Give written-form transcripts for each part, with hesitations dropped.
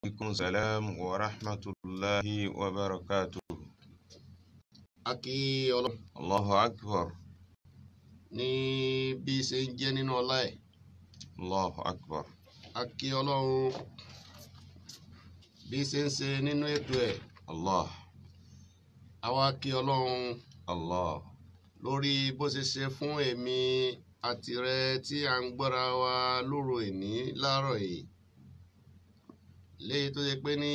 Aleykum salam wa rahmatulahi wa barakatuh. A kí Ọlọ́run. Allahu akbar. Ní bí ṣe ń jẹ́ nínú ọlá ẹ̀. Allahu akbar. A kí Ọlọ́run bí ṣe ń ṣe nínú ètò ẹ̀. Allah. Àwa kí Ọlọ́run. Allah. Lórí bó ṣe ṣe fún èmi àti rẹ tí à ń gbọ́ra wa lóru èní láàárọ̀ yìí. Léyìí tó ṣe pé ní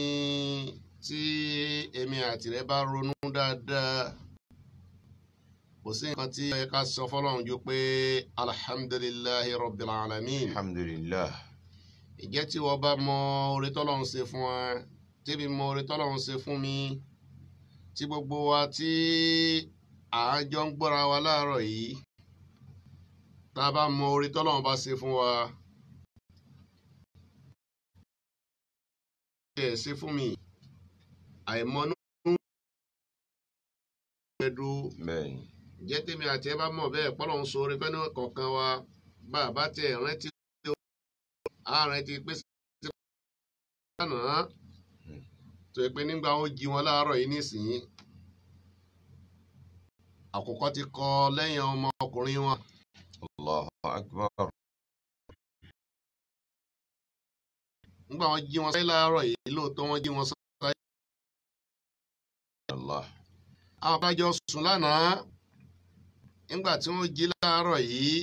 tí èmi àti rẹ bá ronú dáadáa, kò sí nǹkan tí ó yẹ ká sọ fọ́lọ́run ju pé alhamdulillahi rabbil alamin. Alhamdulillah. Ìjẹ́ tí wọ́n bá mọ oore tọ́lọ́run ṣe fún wa, tẹ́mi mọ oore tọ́lọ́run ṣe fún mi, tí gbogbo wa tí à ń jọ ń gbọ́ra wa láàárọ̀ yìí, tá a bá mọ oore tọ́lọ́run bá ṣe fún wa, ẹ̀ ṣe fún mi, àìmọ́nú ẹ̀dùn. Bẹ́ẹ̀ni. Ìjẹ́ tèmi àti ẹ bá mọ̀ bẹ́ẹ̀ pọ́lọ́run ṣe oore fẹ́ni kọ̀ọ̀kan wa, bá a bá tiẹ̀ rántí a rántí pé lánàá tó yẹ pé nígbà ó jí wọn láàárọ̀ yìí nísìnyí, àkùkọ ti kọ lẹ́yìn ọmọkùnrin wọn. Allahu akbar. Nígbà wọn jí wọn sáyé láàárọ̀ yìí lóòótọ́ wọn jí wọn sáyé. Allah. Àwọn abájọ sùn lánàá, nígbà tí wọ́n jí láàárọ̀ yìí,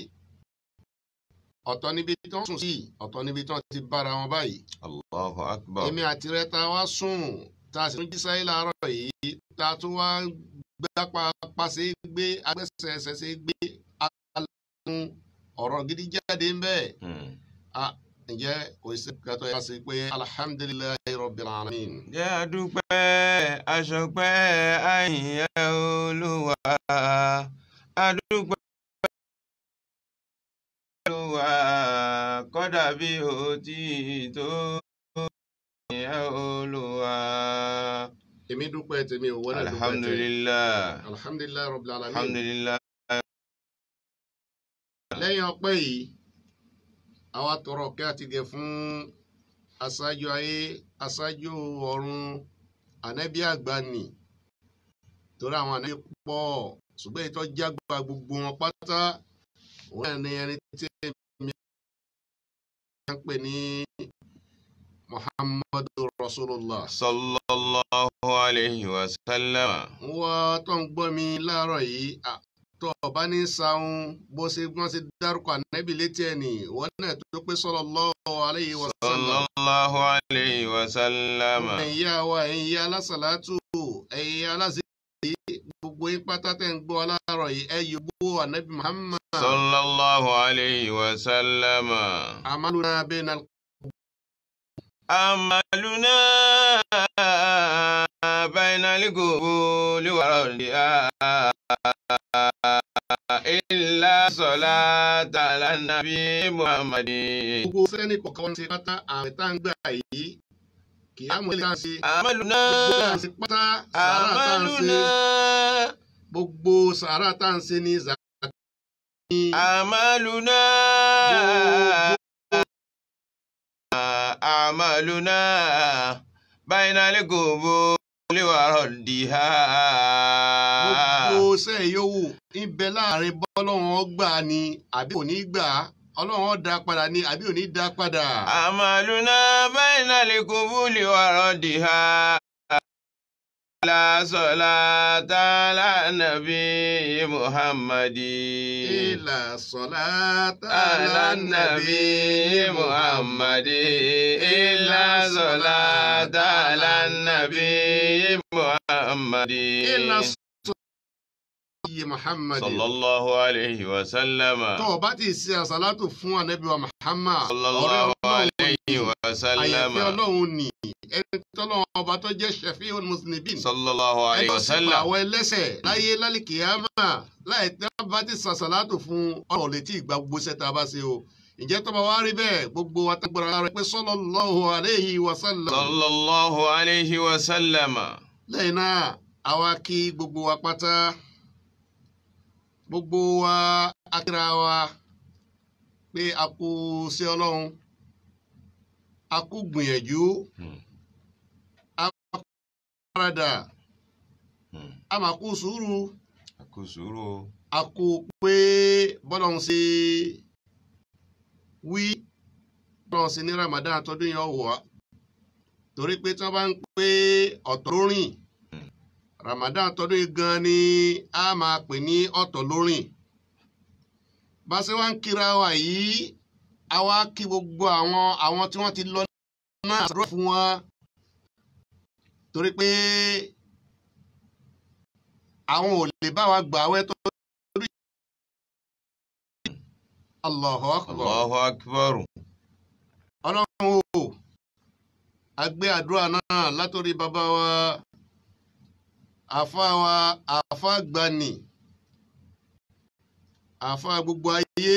ọ̀tọ̀ níbi tí wọ́n sùn sí, ọ̀tọ̀ níbi tí wọ́n ti bára wọn báyìí. Allahu akbar. Èmi àti rẹ ta wá sùn, tá a sì tún jí sáyé láàárọ̀ yìí, tá a tún wá gbápa pàṣẹ gbé, agbẹ́sẹ̀ẹsẹ̀ gbé, alùpùpù ọ̀rọ̀ gidi jáde ń bẹ́ẹ̀. Ǹjẹ́ kò sí kàtọ́ yà sí pé alhamdulillahi rabbil alamin. Jẹ́ àdúpẹ́ aṣọpẹ́ àyìnyẹ́ Olúwa, àdúpẹ́ Olúwa, kọ́dà bí ó ti tó àyìnyẹ́ Olúwa. Èmi dúpẹ́ tèmi ò wọ́n náà dúpẹ́ tèmi. Alhamdulillah. Alhamdulillahi rabbil alamin. Alhamdulillah. Lẹ́yìn ọpẹ́ yìí, àwa tọrọ kẹ́ àti gẹ̀ fún aṣáájú ayé, aṣáájú ọ̀run, ànábì àgbà nì. Torí àwọn ànábì pọ̀, ṣùgbọ́n ìtọ́ jágba gbogbo wọn pátá, òun náà ni ẹni tí èmi ń pè ní Muhammadu Rasulullah. Sallallahu alayhi wa sallam. Wọ́n tó ń gbọ́ mi láàárọ̀ yìí, tó o bá ní sahun bó ṣe gbọ́n ṣe dárúkọ ànábì létí ẹ̀ nì, wọ́n náà tó pé sallallahu alayhi wa sallam. Sallallahu alayhi wa sallam. Ẹ̀yin ìyá wa, ẹ̀yin ìyá alásàlátù, ẹ̀yin alásìkò, gbogbo yín pátá tẹ̀ ń gbọ́ láàárọ̀ yìí, ẹ yògbó ànábì Muhammad. Sallallahu alayhi wa sallam. Amaluna bayna Amaluna bayna al-qubuli wa radiha. Illa salata ala nabi Muhammadin. Gbogbo sẹ́ni kọ̀ọ̀kan wọn ṣe pátá àwẹ̀ tá ń gbà yìí, kì á mọ̀ ilé tá ń ṣe. Amaluna. Gbogbo tá ń ṣe pátá sàárà tá ń ṣe. Amaluna. Gbogbo sàárà tá ń ṣe ní zaka. Amaluna. Amaluna. Bayna al-qubuli wa raddiha. Gbogbo sẹ́ẹ̀ yòówù ń bẹ láàrin bọ́lọ́run ó gbà ni àbí ò ní gbà, Ọlọ́run ó dá padà ni àbí ò ní dá padà. Amaluna bayna al-qubuli wa raddiha. La salata ala nabi Muhammadin. Illa salata ala nabi Muhammadin. Illa salata ala nabi Muhammadin. Illa Muhammad. Sallallahu alayhi wa sallam. Tó o bá ti ṣe àsálátù fún ànábì wa Muhammad. Sallallahu alayhi wa sallam. Àyànfẹ́ Ọlọ́run ni ẹni tọ́lọ́run ọba tó jẹ́ Shafi'ul Muznibin. Sallallahu alayhi wa sallam. Ẹni tó sì pa àwọn ẹlẹ́ṣẹ̀ láyé lálìkìyámà láì tẹ́ bá ti ṣe àsálátù fún ọ̀rọ̀ létí ìgbà gbogbo sẹ́ta bá ṣe o. Ǹjẹ́ tó bá wá rí bẹ́ẹ̀ gbogbo wa tágbára rẹ̀ pé sallallahu alayhi wa sallam. Sallallahu alayhi wa sallam. Lẹ́yìn náà, àwa kí gbogbo wa pátá. Gbogbo wa akíra wa pé a kú sí Ọlọ́run, a kú gbìyànjú. faradà, a máa kú sùúrù. A kú sùúrù. A kú pé bọ́lá ń ṣe wí bọ́lá ń ṣe ní Ramadan tọdún yẹn wọ̀ torí pé tí wọ́n bá ń pé ọ̀tọ̀ lórìn Ramadan tọdún yìí gan ni a máa pè ní ọ̀tọ̀ lórìn. Bá ṣe wá ń kíra wa yìí, a wá kí gbogbo àwọn tí wọ́n ti lọ náà àdúrà fún wọn torí pé àwọn ò lè bá wa gbà wẹ́ tó rí. Allahu Akbar. Allahu Akbar. Ọlọ́run o, a gbé àdúrà náà látòrí bàbá wa, àfa wa, àfa gbani, àfa gbogbo ayé,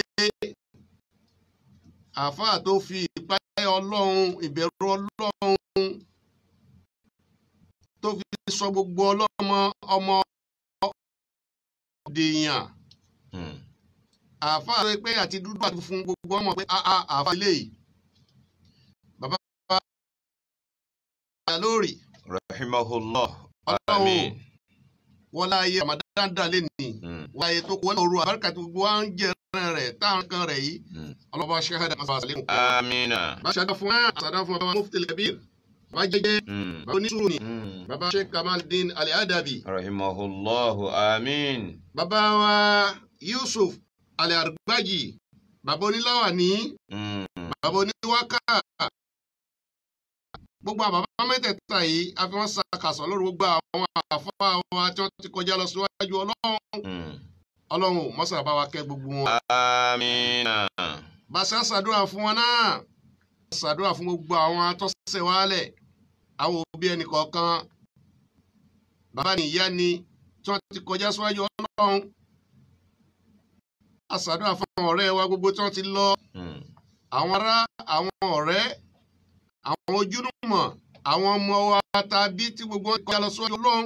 àfa tó fi ìpáyà Ọlọ́run, ìbẹ̀rù Ọlọ́run tó fi sọ gbogbo ọlọ́mọ ọmọ dèèyàn. Àfa tó pé àti dúdú àti funfun gbogbo ọmọ pé àfa ilé yìí bàbá lórí. Rahimahullah. Ọlọ́run wọlé ayé Ramadan dà lẹ́nìí wọlé ayé tó kú wọlé òru àbáríkà tó gbogbo wa ń jẹ rẹ̀ táwọn kan rẹ̀ yìí. Ọlọ́ba ṣẹ́hádà máa sàlẹ̀ kù. Amina. Bá ṣàdá fún àṣàdá fún bàbá Mufti Kabir, bàbá jẹjẹ, bàbá onísùúrù ni, bàbá Sheikh Kamaldeen Al-Adabi. Rahimahullahu. Amin. Bàbá wa Yusuf Al-Argbaji, bàbá oníláwàní, bàbá oníwákà. Gbogbo àwọn bàbá mẹ́tẹ̀ẹ̀ta yìí a fi wọ́n ṣàkàsọ̀ lórí gbogbo àwọn àfáà wa tí wọ́n ti kọjá lọ síwájú Ọlọ́run. Ọlọ́run mọ́sà bá wa kẹ́ gbogbo wọn. Amina. Bàṣà ṣàdúrà fún wọn náà, ṣàdúrà fún gbogbo àwọn atọ́sẹ̀ wálẹ̀, àwọn òbí ẹnì kọ̀ọ̀kan, bàbá ni ìyá ni tí wọ́n ti kọjá síwájú Ọlọ́run. A ṣàdúrà fún àwọn ọ̀rẹ́ wa gbogbo tí wọ́n ti lọ, àwọn ará, àwọn ọ̀rẹ́, àwọn ojúlùmọ̀, àwọn ọmọ wa tàbí tí gbogbo wọn kọjá lọ síwájú Ọlọ́run.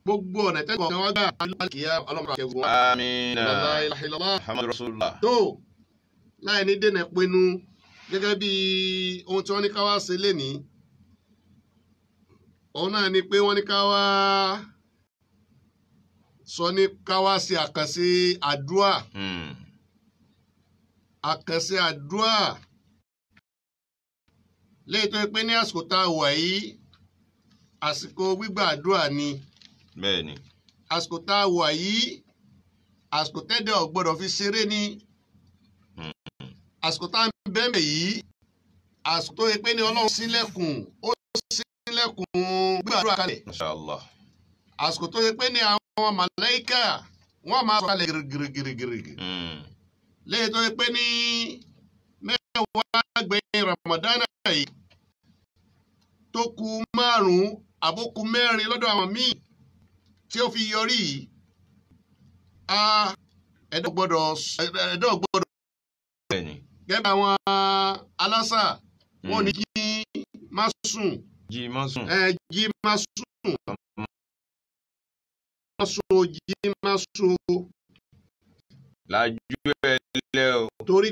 Gbogbo ọ̀nà tẹ́kọ̀ọ́ kan wá gbà kí á Ọlọ́run kẹ́gun wọn. Amina. La ilaha illallah. Muhammadu Rasulullah. Tó láì ní dènà pinnu gẹ́gẹ́ bí ohun tí wọ́n ní ká wá ṣe lénìí, òun náà ni pé wọ́n ní ká wá sọ ní ká wá ṣe àkànṣe àdúà. Àkànṣe àdúà léyìí tó yẹ pé ní àsìkò tá a wà yìí, àsìkò gbígbà àdúà ni. Bẹ́ẹ̀ni. Àsìkò tá a wà yìí, àsìkò tẹ́dẹ̀ ò gbọ́dọ̀ fi ṣeré ni. Àsìkò tá a ń bẹ́ẹ̀ yìí, àsìkò tó yẹ pé ní Ọlọ́run ṣílẹ̀kùn, ó ṣílẹ̀kùn gbígbàdúrà kalẹ̀. Inshallah. Àsìkò tó yẹ pé ní àwọn màláíkà wọ́n máa sọ kalẹ̀ gírígírígírí. Léyìí tó yẹ pé ní mẹ́wàá gbẹ̀yìn Ramadan yìí tó kù 5 àbókù 4 lọ́dọ̀ àwọn míì tí ó fi yọrí yìí, ẹ̀dọ́ gbọ́dọ̀ gẹ́gẹ́ àwọn alásà wọ́n ní jí má sùn, jí má sùn, jí má sùn, má sùn, jí má sùn. Lájú ẹ lẹ́ o. Torí